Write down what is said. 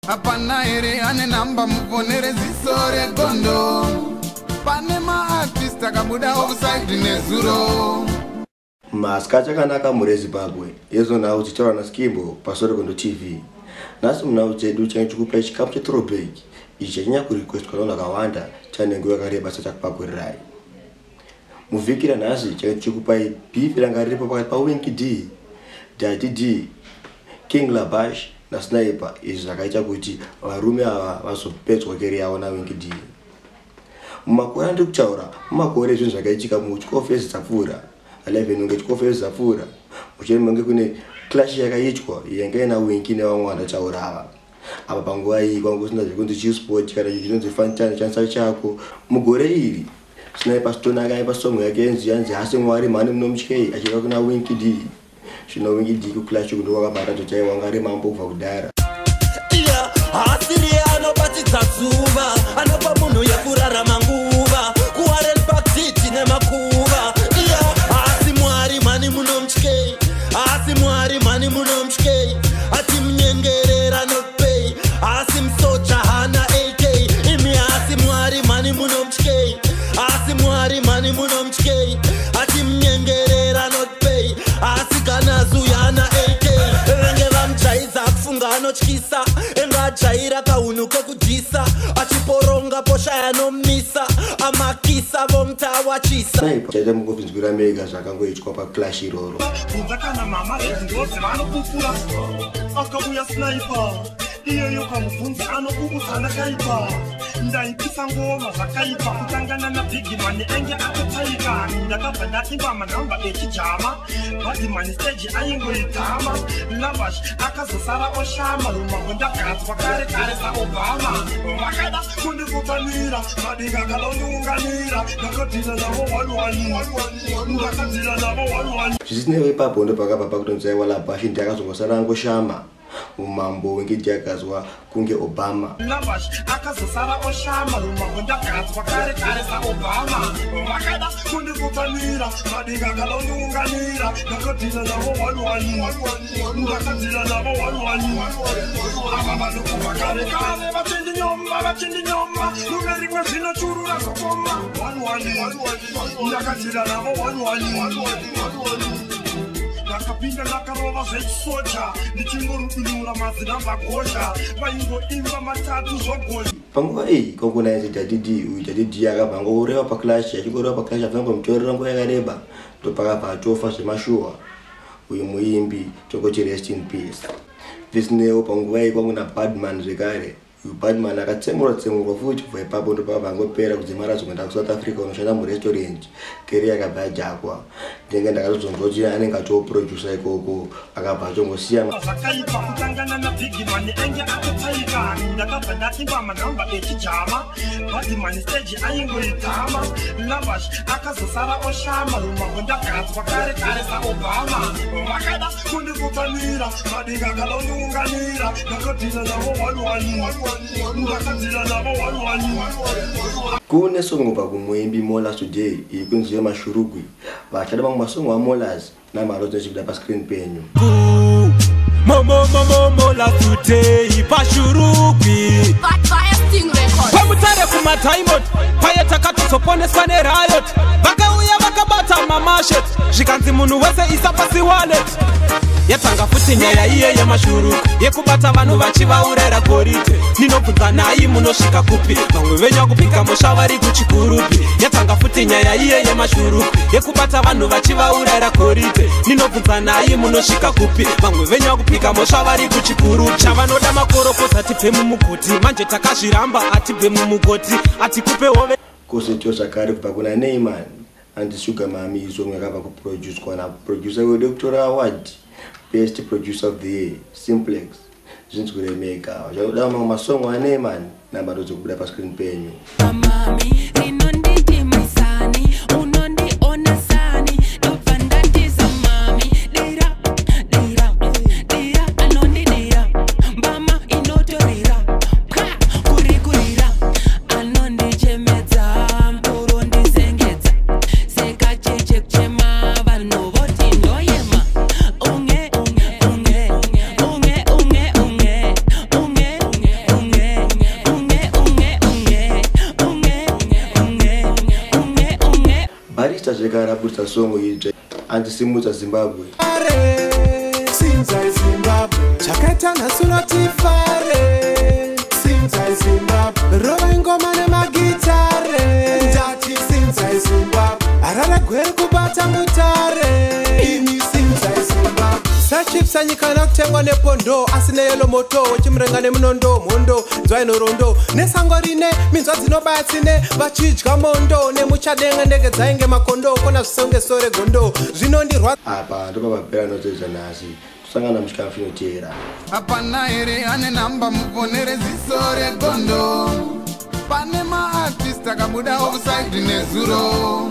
Hapana here ane namba muponere ziso regondo. Pane maartist akabuda offside nezuro. Masikati akanaka mhuri yeZimbabwe, yezo nhau dzichitaurwa naSkimbo paSorekondo TV. Nhasi munhau dzedu change chikupai chikamu chethrowback ichi chanyanya kurequestwa nevanhu vakawanda chane nguva yakareba sachakupakurirai. Muvhiki ranhasi change chikupai beef ranga riripo pakati paWinky D, Daddy D, King Labash naSniper, izvi zvakaita kuti varume ava vazopedzwa keri yavo naWinky D. Mumakore andiri kutaura, mumakore ezvinhu zvakaitika mu12 years dzapfuura, 11 unge 12 years dzapfuura, mushure menge kune clash yakaitwa yanga ina Winky nevamwe vandataura ava. Apa panguva iyi kwanga kusina zvekunzi Chillspot kana chinonzi Fantan chanisa chako. Mugore iri Sniper Stone akaipa song yake yenzi yanzi hasi Mwari mhani munomutyei, achireva kuna Winky D. Zvino Winky D kuclash uku ndokwakabva atoti aiwa wanga ari mambo kubva kudhara. Iya, haasiriye anobatidza zuva, anopa munhu yekurarama nguva kuWarren Park City nemakuva. Iya, haasi Mwari mhani munomutyei, haasi Mwari mhani munomutyei, atimunyengerera nopei, haasi musoja hana AK. Imi, haasi Mwari mhani munomutyei, haasi Mwari mhani munomutyei, atimunyengerera nopei, haasi ganazu yana AK. Venge vamujaidza kufunga anotyisa, engajaira kahunhu kekudhisa, achiporonga poshaya nomisa, amakisa vomutawachisa. Sniper chaita mungobvinzwira mega zvakangoitwa paclash iroro. Bvunza kana mama redzingozi vanopupura, akauya Sniper iyeyo, kamubvunzi anokuudza ndakaipa, ndaipisa ngoma zvakaipa, kutangana naBigman enge atotaika. Ndakabva ndaimba manhamba echijama, Badman stage aingoitama, Lavash akazosara oshama, rumambo ndagadzwa kare kare saObama. Vakada kundikutanira madinga akadondiunganira, ndakadhila navo 11, ndakadhila navo 11. Zvisineiwo ipapo ndo pakabva pakutonzi aiwa Labashi ndiye akazongosara angoshama, umambo Winky D akazwa kunge Obama. Lavash akazosara oshama, rumambo ndagadzwa kare kare saObama. Vakada kundikutanira madinga akadondiunganira, ndakadhila navo 11, ndakadhila navo 11. Ava vanokubva kare kare vachindinyomba, vachindinyomba, rume rimwe zvinochurura zvokoma 11, ndakadhila navo 11. Ndakapinda ndakarova zvechisoja, ndichingorudunura mazinamba gosha, vaingoimba matatu zvogosha. Panguva iyi kwanga Daddy D. Uyu Daddy D akabva angoreva paclash, achingoreva paclash, abva nguva yakareba, ndopakabva atofa zvemashuwa uyu muimbi, tongoti rest in peace. Zvisineiwo panguva iyi kwanga Badman zvekare. Uyu Badman akatsemurwa tsemurwa futi kubva ipapo, ndopakabva angopera kudzimara azokuenda kuSouth Africa unoshanda murestaurant, career yakabva yadhakwa. Ndenge ndakatozonzwa kuti anenge atoproducer ikoko, akabva atongosiya. Zvakaipa kutangana naBigman enge atotaika, ndakabva ndaimba manhamba echijama, Badman stage aingoitama, Lavash akazosara oshama, rumambo ndagadzwa kare kare saObama. Vakada kundikutanira madinga akadondiunganira, ndakadhila navo 11, ndakadhila navo 11. Kune song kubva kumuimbi Molas Today iri kunzi yeMashurugwi. Vachada mamwe masongo aMolas namaro dzichibuda pascreen penyu. Momomomomola today paShurugwi, paMutare kumadiamond paye, takatozoponeswa neriot, vakauya vakabata mamachete, zvikanzi munhu wese isa pasi wallet. Yatanga futi nyaya iye yemashuruku yekubata vanhu vachivaurera goridhe. Ndinobvunza nai, munosvika kupi? Vamwe venyu kupika mosha vari kuchikurupi. Yatanga futi nyaya iye yemashuruku yekubata vanhu vachivaurera goridhe. Ndinobvunza nai, munosvika kupi? Vamwe venyu kupika mosha vari kuchikurupi. Chavanoda makorokoza tibve mumugoti, manje takazviramba, atibve mumugoti, atikupe hove. Kwozoitiwo zvakare kubva kuna Neyman anzi Sugar Mami, song yakabva kuproducwa naproducer wedu wekutora award best producer of the year, Simplex. Zvinzwire mega. Vachakuda mamwe masongo aNeyman, namba ndodzekubuda pascreen penyu. Mami rinondidimisani, unondionesani, ndobva ndandiza mami, dira dira dira, anondidira mbama inotorira pwa kuri kurira, anondichemedza murondisengedza sekacheche kuchema, vanhu voti ndoyema unge unge unge unge unge unge unge. Zvekare abudisa song itsva andisimudza Zimbabwe. Simudza Zimbabwe, chakaita nhasi unotifare. Simudza Zimbabwe, rova ingoma nemagitare. Ndati simudza Zimbabwe, harare gweri kubata mutare. Imi simudza Zimbabwe. Sachipsa nyika nakutengwa nepondo, asi neyelo moto wechimurenga nemunondo mhondo nzwainorondo nesango rine minzwa dzinobaya tsine vachidya mondo nemuchadenga ndege dzainge makondo kona zvisongesore gondo zvinondirwa. Apa ndopapapera notoedza nhasi, tosangana muchikamu chinoteera. Hapana here ane namba muponere ziso regondo? Pane maartist akabuda offside nezuro.